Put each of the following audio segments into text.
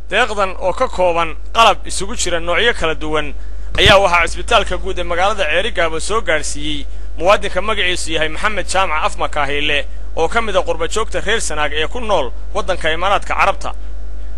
Deeqdan oo ka kooban qalab isugu jira noocyo kala duwan ayaa waxaa cisbitaalka guud ee magaalada Ceerigaabo soo gaadhsiiyey muwaadinka magaciisu yahay Maxamed Jaamac Afmakaahile oo ka mid a qurbajoogta reer Sanaag ee ku nool waddanka Imaaraadka Carabta.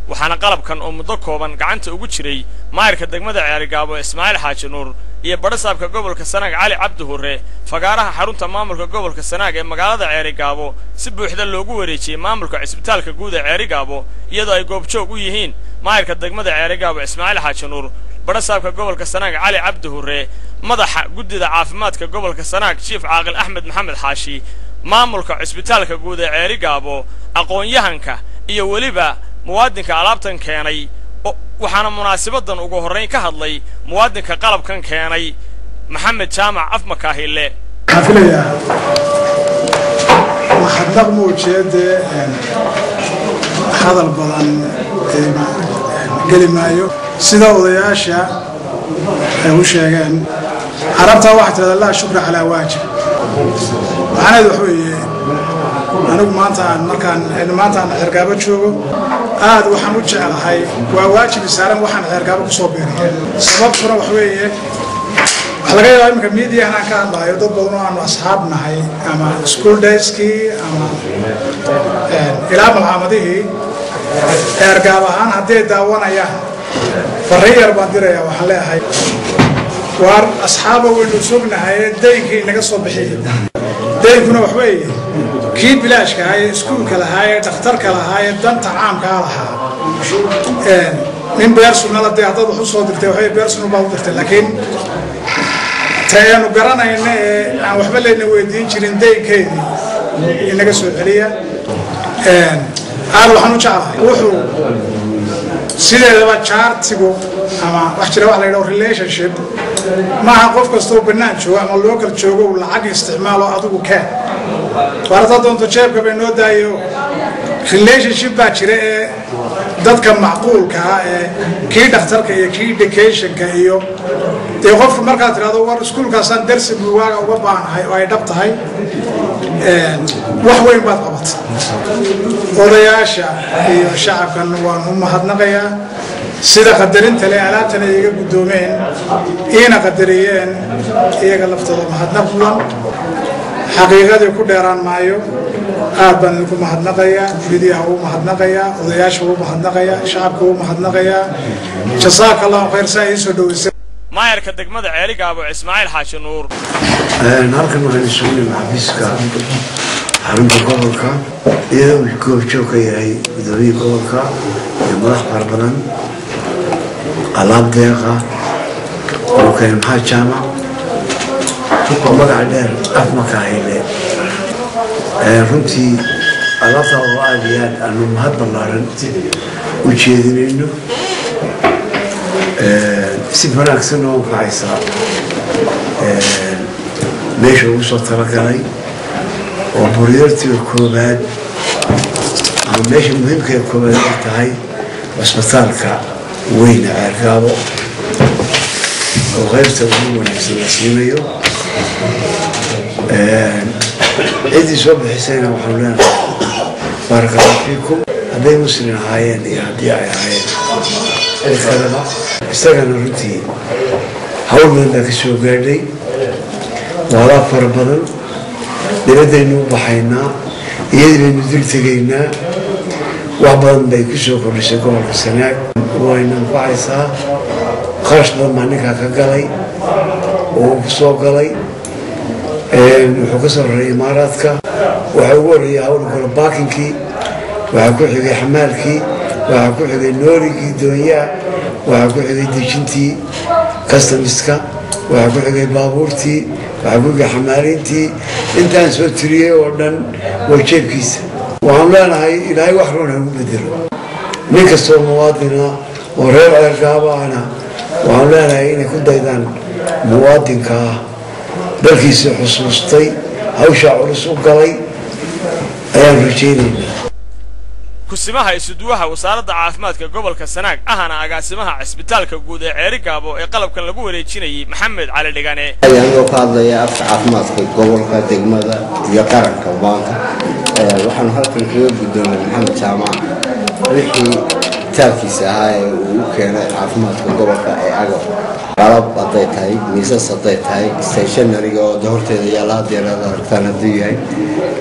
Waxaana qalabkan oo muddo kooban gacanta ugu jiray maayirka degmada Ceerigaabo Ismaaciil Xaaji Nuur iyo badhasaabka gobolka Sanaag Cali Cabdi Hurre fagaaraha xarunta maamulka gobolka Sanaag ee magaalada Ceerigaabo si buuxda loogu wareejiyey maamulka cisbitaalka guud ee Ceerigaabo, iyadoo ay goobjoog u yihiin maayirka degmada Ceerigaabo Ismaaciil Xaaji Nuur, badhasaabka gobolka Sanaag Cali Cabdi Hurre, madaxa guddida caafimaadka gobolka Sanaag Jiif Caaqil Axmed Maxamed Xaashi, maamulka cisbitaalka guud ee Ceerigaabo, aqoon-yahanka iyo weliba muwaadinka alaabtan keenay. Waxaana munaasibadan ugu horrayn ka hadlay muwaadinka qalabkan keenay Maxamed Jaamac Afmakaahile. Waxaan filayaa mahadnaq muujiye, dee hadal badan geli maayo. Sida odayaasha ay u sheegeen, Carabtaa waxay tirahdaa laa shukra calaa waajib. Macnaheedu wax weeye, anigu maanta aan markaan maanta aan Ceergaabo joogo aad waxaan u jeclahay, waa waajib saaran waxaan Ceergaabo ku soo beeriya. Sababtuna wax weeye, waxaa laga yaabaa iminka miidiyahan aan ka hadlayo dad badan oo aanu asxaab nahay ama school dayskii ama ilaa malcaamadihii Ceergaab ahaan hadday daawanayaan, farriin yar baan diraya. Waxaan leeyahay, waar asxaaba, waynu sognahay daynkii inaga soo bixiya. Daynkuna wax weeye kii bilaashka ahaa ee iskuulka lahaa ee dhakhtarka lahaa ee danta caamkaa lahaa. Nin personal dee haddaad wax u soo dirtay, waxay personal baad u dirtay, laakiin ta aynu garanayna ee aan waxba layna weydiin jirin daynkeedii inaga soo celiya. Aad waxaan u jeclahay, wuxuu sideedaba charity-gu ama wax jira wax la yidhaho relationship maaha. Qof kastoo bannaan joogo ama local joogo uu lacag isticmaalo, adigu keen waar haddaad doonto jeebka bay noo daayo. Relationship baa jira ee dadka macquulka ah ee kii dhakhtarka iyo kii educationka iyo dee qofku markaad tidhahdo, war iskuulkaasaan darsi buugaaga uga baahanahay, oo ay dhab tahay, wax weyn baad qabatay. Odayaasha iyo shacabkan waan u mahadnaqayaa sida qadarinta le alaabtan ay iga guddoomeen iina qadariyeen. Iyaga laftooda mahadnaq mudan. Xaqiiqadii ku dheeraan maayo. Aad baan idinku mahadnaqayaa, midiyaha ugu mahadnaqayaa, odayaasha ugu mahadnaqayaa, shacabka ugu mahadnaqayaa. Jasaaka Allahu khayr saa ii soo dhaweysay. Maayarka degmada Ceerigaabo Ismaaciil Xaaji Nuur. Halkan waxaan isugu nimi xafiiska xarunta gobolka, iyadoo uu goobjoog ka yahay gudoomiyii gobolka iyo madax fara badan, alaab deeqa oo keenay Maxaa Jaamac oo magaca dheer Afmakaahile. Runtii alaabta oo aada iyo aad aanu mahad ballaaran u jeedinayno, si wanaagsan oo anfacaysa meesha ugu soo talagalay oo priority-ga koobaad ama meesha muhiimka ee koobaad ay tahay cusbitaalka weyne Ceergaabo oo qaybta ugu wanaagsan la siinayo. Ciddii soo bixisayna waxaanu leenahay baaraka Allahu fiikum, hadday Muslim ahaayeen iyo haddii ay ahaayeen cid kaleba. Isagana runtii hawl badan baa ka soo gaadhay, waalaab fara badan. Dibadaynu u baxaynaa, iyadii baynu dul tegaynaa. Wax badan bay ku soo kordhisay gobolka Sanaag, wayna anfacaysaa. Kharash badan baa ninkaa ka galay oo uu ku soo galay. Wuxuu ka soo raray Imaaraadka. Waxaa ugu horreeyay hawlgalo packing-kii, waxaa ku xigay xamaalkii, waxaa ku xigay noorigii doonyaha, waxaa ku xigay dejintii customs-ka, waxaa ku xigay baabuurtii, waxaa ku xigay xamaaliintii. Intaan soo tiriyey oo dhan waa jeebkiisa. Waxaanu leenahay Ilaahay wax roon hagu bedelo. Nin kastoo muwaadina oo reer Ceergaabo ahna waxaanu leenahay inay ku daydaan muwaadinkaa dalkiisa xusuustay, hawshaa culus u galay ayaan rajaynaynaa. Kusimaha isuduwaha wasaaradda caafimaadka gobolka Sanaag ahana agaasimaha cisbitaalka guud ee Ceerigaabo ee qalabkan lagu wareejinayay, Maxamed Cali Dhigane. Anigoo ka hadlaya afka caafimaadka gobolka, degmada iyo qaranka maanta, waxaanu halkan kaga guddoomay Maxamed Jaamac wixii Itaalkiisa ahaa ee uu u keenay caafimaadka gobolka ee agab, qalab hadday tahay, miisas hadday tahay, stationaryga oo de horteeda yaalla haddeer aad aragtaan hadduu yahay,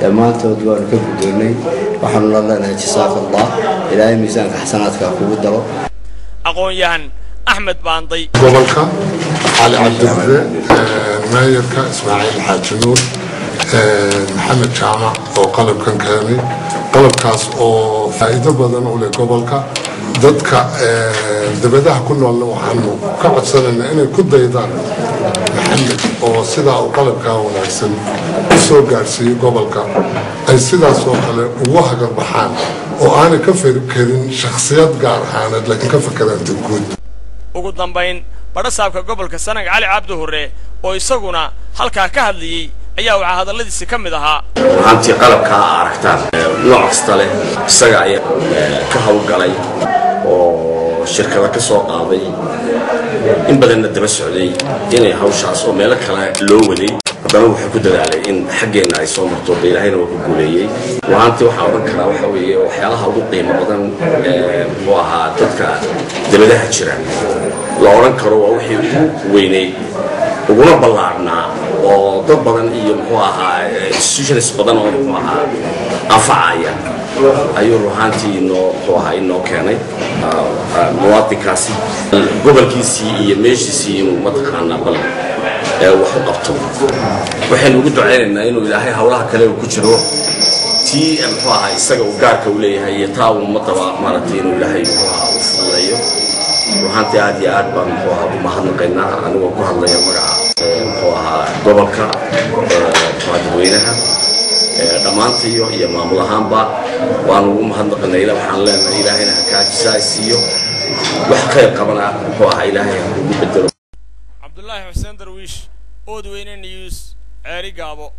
dhammaantood waanu ka guddoonnay. Waxaanu la leenahay jasaaka Allah, Ilaahay miisaanka xasanaadka kugu daro. Aqoon-yahan Axmed Baanday. Gobolka Cali Cabdirre, maayarka Ismaaciil Xaaji Nuur, Maxamed Jaamac oo qalabkan keenay, qalabkaas oo faa'iido badan u leh gobolka. Dadka dabadaha ku noolna waxaanu ka codsanaynaa inay ku daydaan Maxamed oo sidaa uu qalabkaa wanaagsan u soo gaadhsiiyey gobolka ay sidaas oo kale ugu hagarbaxaan oo aanay ka fekerin shakhsiyad gaar ahaaneed, laakiin ka fekeraan guud. Ugu dambayn, badhasaabka gobolka Sanag Cali Cabdi Hurre oo isaguna halkaa ka hadlayey ayaa waxaa hadalladiisi ka mid ahaa: Runaantii qalabkaa a aragtaan nooc kasta leh isaga ayaa ka hawlgalay oo shirkado ka soo qaaday, in badanna daba socday inay hawshaas oo meelo kale loo waday, haddana wuxuu ku dadaalay in xaggeenna ay soo marto, de Ilaahayna waa ku guuleeyey. Runaantii waxaan odhan karaa waxa weeye waxyaalaha ugu qiimo badan, muxuu ahaa, dadka dabadaha jira la odhan karo waa wixii ugu weyneyd uguna ballaarhnaa oo dad badan iyo, muxuu ahaa, institutions badan oo, muxuu ahaa, anfacaya ayuu ruhaantii inoo, muxuu ahaa, inoo keenay muwaadinkaasi gobolkiisii iyo meeshiisii inuu mataqaanaa bal wax u qabto. Waxaynu ugu ducaynaynaa inuu Ilaahay howlaha kale uu ku jiro, tii, muxuu ahaa, isaga uu gaarka u leeyahay iyo taa ummadaba, maaragtay, inuu Ilaahay, muxuu ahaa, u fududeeyo. Ruhaantii aad iyo aad baan, muxuu ahaa, u mahadnaqaynaa anigoo ku hadlaya magaca, muxuu ahaa, gobolka, muxuu ahaa, dadweynaha dhammaantayo iyo maamul ahaanba waanu ugu mahadnaqanay. Ila waxaan leenahay Ilaahayna ha kaa jisaa siiyo, wax khayr qabana, muxuu ahaa, Ilaahay ha kugu bedelo. Cabdulaahi Xuseen Darwiish, Oodweyne News, Ceeri Gaabo.